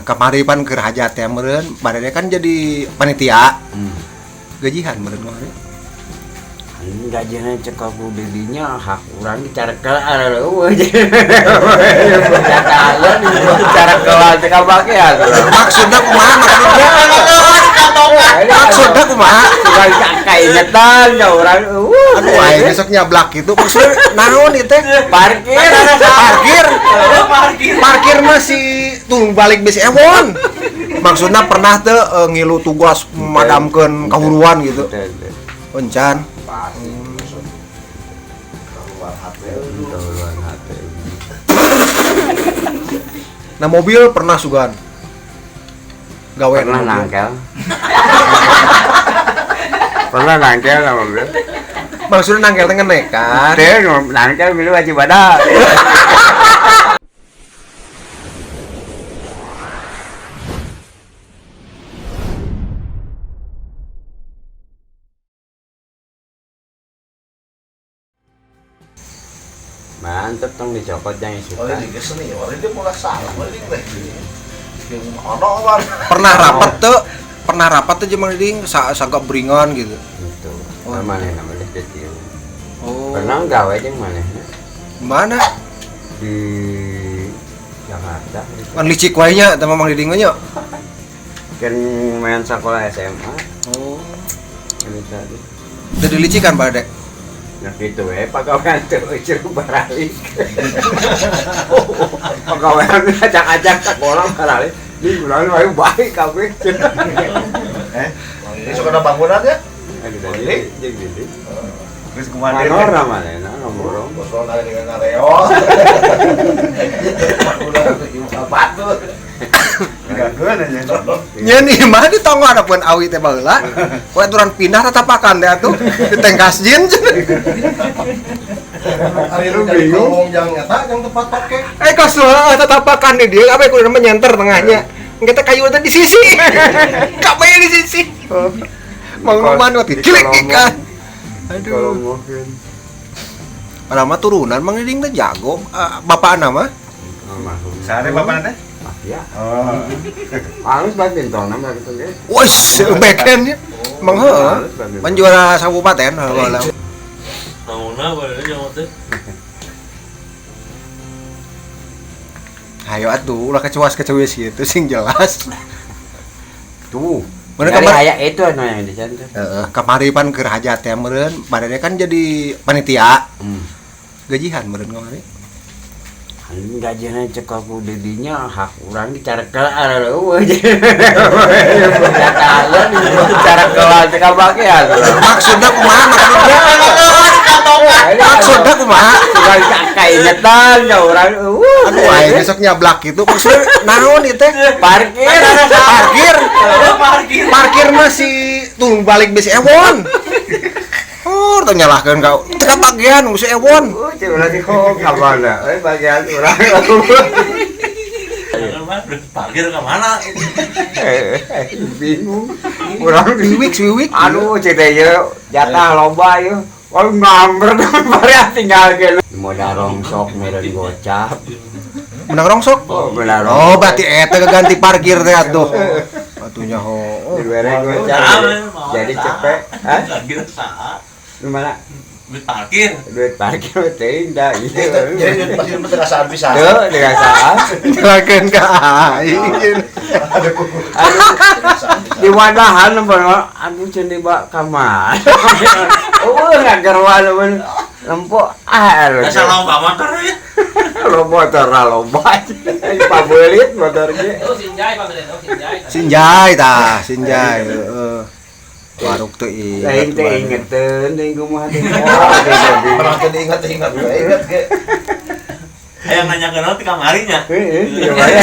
Kamari pan keur hajat teh meureun, badai kan jadi panitia. Gajihan meureun kamari. Gajinya cek aku dedinya hak urang dicarekel eueuh. Cara keluar teh kabagean. Maksudna kumaha maksudna? Maksudna kumaha? Kaingetan ya urang eueuh. Aduh aing besok nyablak kitu maksudna naon ieu teh? Parkir. Parkir. Parkir masih tuh balik bis ewon. Maksudna pernah teh ngilu tugas memadamkeun kahuruan gitu. Encan. Pasti. Kahuruan hate. Nah mobil pernah sugan. Gawe pernah nangkel. Pernah nangkel sama mobil. Maksudnya nangkel teh ngenek kan? Teh nangkel milu wajib ada. Mantep tong dicopot yang isukan. Oh ini senior ini mulai salah ini teh. Ono war. Pernah rapat tuh jeung Mang Diding sagap beringan gitu. Gitu. Oh, manehna mah kecil. Oh. Pernah gawe jeung manehna? Mana? Di Jakarta. Kan licik wae nya teh Mang Diding nya. Kan main sekolah SMA. Oh. Ini tadi. Jadi licikan Pak Dek. Nah gitu pagawean teu euceuk baralik. Pagawean acak-acak sekolah baralik. Di urang wae baik kabeh. Ini suka ada bangunan ya? Tadi jeung Didi. Geus kumaha deui? Manora manehna ngomong. Bosron ada dengan ngareo. Ulah imah batu. Digageun aja. Nya nih mah di tonggo ada pun awi teh baheula. Poe aturan pindah tatapakan teh atuh di tengkas jin. Ari lu bingung jang eta jang tempat parkir. Eh kos tatapakan di dieu apa kudu nyenter tengahnya. Engke teh kayu teh di sisi. Kabeh di sisi. Mang Numan waktu cilik ikan. Aduh. Padahal mah turunan Mang Diding teh jago. Bapakna mah. Sare bapakna teh? Ya. Oh. Halus badminton mah gitu ge. Wes, backhand nya. Mang heuh. Man juara kabupaten heula. Naonna bae nya teh. Hayo atuh ulah kecuas-kecuis gitu sing jelas. Tuh. Mana kamar aya itu anu yang di sana. Heeh, kamari pan keur hajat teh meureun, badai kan jadi panitia. Gajihan meureun kamari. Gajinya cek aku dedinya hak urang dicarekel eueuh. Dicarekel teh kabagean. Maksudna kumaha maksudna? Maksudna kumaha? Kaingetan ya urang eueuh. Aduh aing besok nyablak kitu maksudna naon ieu teh? Parkir. Parkir. Parkir masih tuh balik bis ewon. Oh, teu nyalahkeun ka teu kabagean si ewon. Oh, cek urang kok ka mana? Euy bagian urang. Parkir ka mana? Bingung. Urang wiwik. Aduh, cek teh ieu jatah loba ieu. Oh, ngamber bare tinggalkeun. Modal rongsok meureun gocap. Menang rongsok? Oh, menang rongsok. Oh, berarti eta ganti parkir teh atuh. Atunya ho. Dibere gocap. Jadi cepet. Hah? Parkir saha? Gimana? Duit parkir. Duit parkir teh indah. Jadi duit parkir teh kasaan pisan. Teu kasaan. Nyalakeun ka aing. Aduh. Di wadahan aduh ceun dibawa ka mana? Eueuh ngagerwan eueuh. Lempok ah. Asa loba motor ya. Lo motor loba. Pabeulit motor ge. Oh, Sinjai Pak Gede, oh Sinjai. Sinjai tah, Sinjai heeh. Waruk teu inget. Lain teh ingeteun deui kumaha teh. Pernah teh diingat-ingat, ingat ge. Hayang nanyakeun naon ti kamari nya. Heeh, ti kamari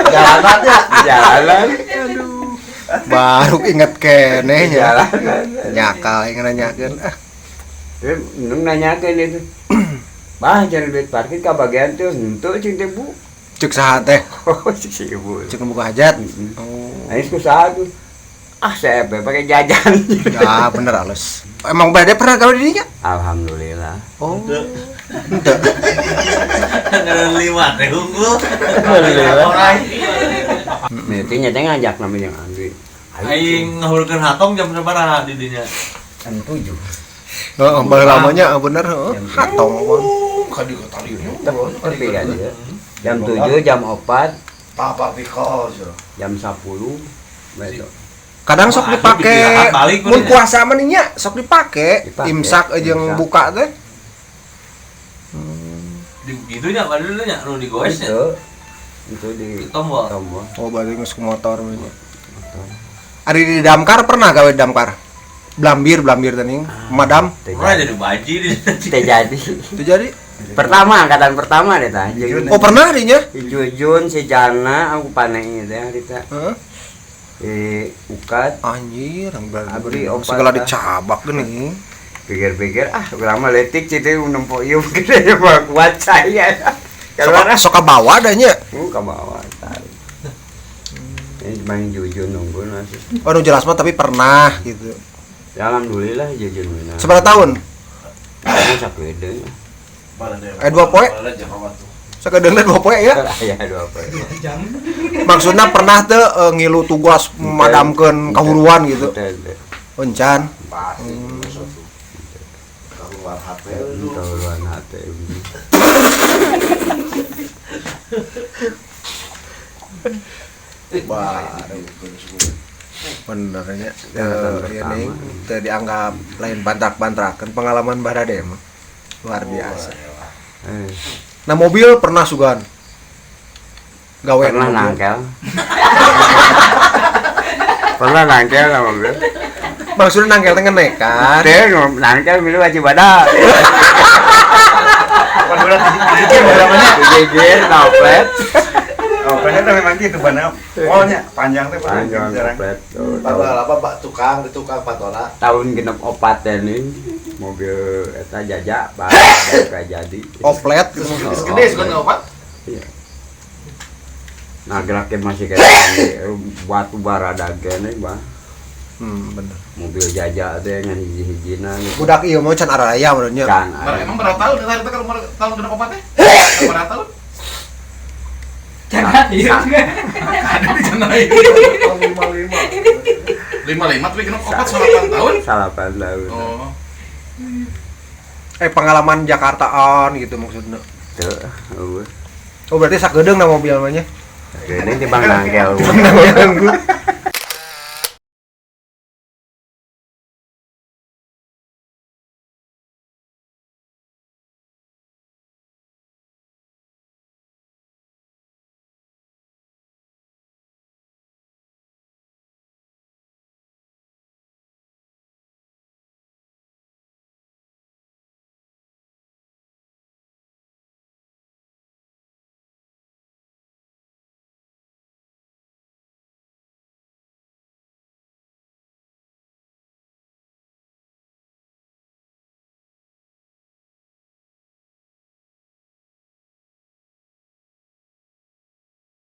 jalanan ya, jalanan. Aduh. Baru inget keneh nya. Jalanan. Nyakal aing nanyakeun ah. Nung nanyakeun itu. Bah, jangan duit parkir ka bagian teh henteu cing teh Bu. Cek saha teh? Oh, si ibu. Cek buka hajat. Oh. Aing ku saha tuh? Ah, saya pakai jajan. Ya, bener halus. Emang badai pernah gawe di dinya? Alhamdulillah. Oh. Henteu. Ngan lima teh unggul. Alhamdulillah. Berarti nya teh ngajak namanya yang Andri. Aing ngahurkeun hatong jam sabaraha di dinya? Jam 7. Heeh, baheula lamanya bener heeh. Hatong mah. Kadi ka tali. Tapi kan ya. Jam 7, jam 4, Tapak dikos. Jam 10. Besok. Kadang sok dipake mun puasa mah nya sok dipake imsak jeung buka teh. Di gitu nya padahal nya nu digoes nya. Itu di tombol. Oh, berarti geus motor nya. Ari di damkar pernah gawe damkar? Blambir teh madam. Pernah jadi baji di. Teu jadi. Teu jadi. Pertama, angkatan pertama deh tah. Oh, pernah dinya? Si Jujun, si Jana, aku panai teh harita. Heeh. Ukat. Anjir, abdi segala dicabak geuning. Pikir-pikir ah lama letik citu nempo ieu gede mah kuat saya. Kalau sok kabawa da nya. Kabawa tarik. Ini main Jujun nunggu nasi. Oh, nu jelas mah tapi pernah gitu. Ya alhamdulillah Jujun benar. Seberapa tahun? Sakedeung. 2 poe? Sakedeungna 2 poe ya? Iya, 2 poe. Maksudna pernah teu ngilu tugas memadamkeun kahuruan gitu. Encan. Pasti kahuruan hate. Kahuruan hate. Baru benernya ini teu dianggap lain bantrak-bantrakan pengalaman barade mah luar biasa. Nah mobil pernah sugan gawe pernah nangkel. Pernah nangkel sama mobil. Maksudnya nangkel teh ngenekan. Teh nangkel milu wajib badak. Digigir noplet. Oh, ternyata memang gitu benar. Polnya panjang teh panjang. Apa Pak tukang di tukang patona. Tahun 64 teh nih mobil eta jajak Pak jadi. Oplet geus gede sugan opat. Iya. Nah, geraknya masih kayak batu bara dagene, Bang. Bener. Mobil jajak teh ngan hiji-hijina. Budak ieu mah can araya menurutnya. Can. Emang berapa tahun eta teh kalau tahun 64 teh? Berapa tahun? Jangan iya. Ada di sana itu. 55. 55 tapi kenapa opat 8 tahun? 8 tahun. Oh. Pengalaman Jakartaan gitu maksudnya. Teu. Oh, berarti sakedeung na mobil mah nya. Ini timbang nangkel.